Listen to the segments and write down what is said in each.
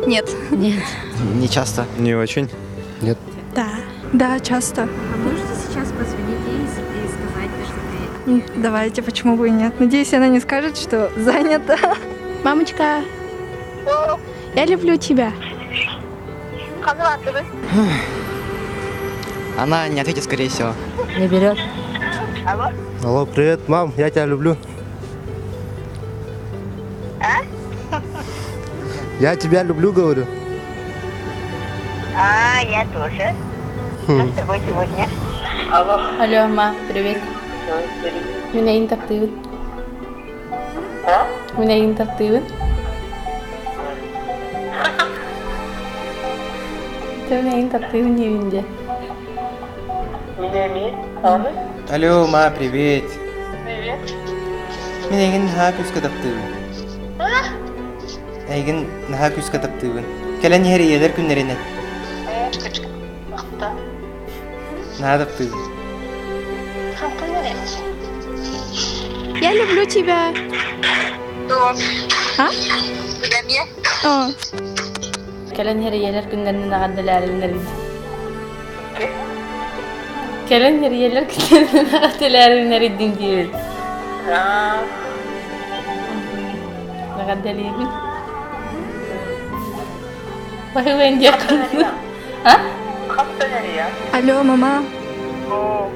Нет. Нет. Не часто. Не очень. Нет. Да. Да, часто. А можете сейчас позвонить ей и сказать, что ты... Давайте, почему бы и нет. Надеюсь, она не скажет, что занята. Мамочка, я люблю тебя. Она не ответит, скорее всего. Не берет. Алло, привет, мам, я тебя люблю. Я тебя люблю, говорю. А, я тоже. Как с тобой сегодня? Алло, ма, привет. Мин эйин таптыыбын. Мин эйин таптыыбын. Ты мин эйин таптыыбын диибин дьэ. Алло, ма, привет. Привет. Мин эйигин наһаа күүскэ таптыыбын. Эйигин наһаа күүскэ таптыыбын. Кэлэн иһэр ийэлэр күннэринэн. Наһаа таптыыбын. Я люблю тебя. А? О, Кэлэн иһэр ийэлэр күннэринэн эҕэрдэлээриннэрин. Кэлэн иһэр ийэлэр күннэринэн эҕэрдэлээриннэрин диир. Эҕэрдэлиибин. Баһылыан диэххин. А? Алло, мама. О,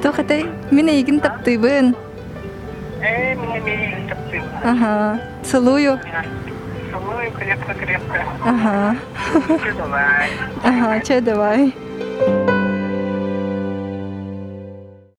туох этэй? Мин эйигин таптыыбын. Ага, целую. Целую крепко-крепко. Ага. Давай. Ага, чай давай.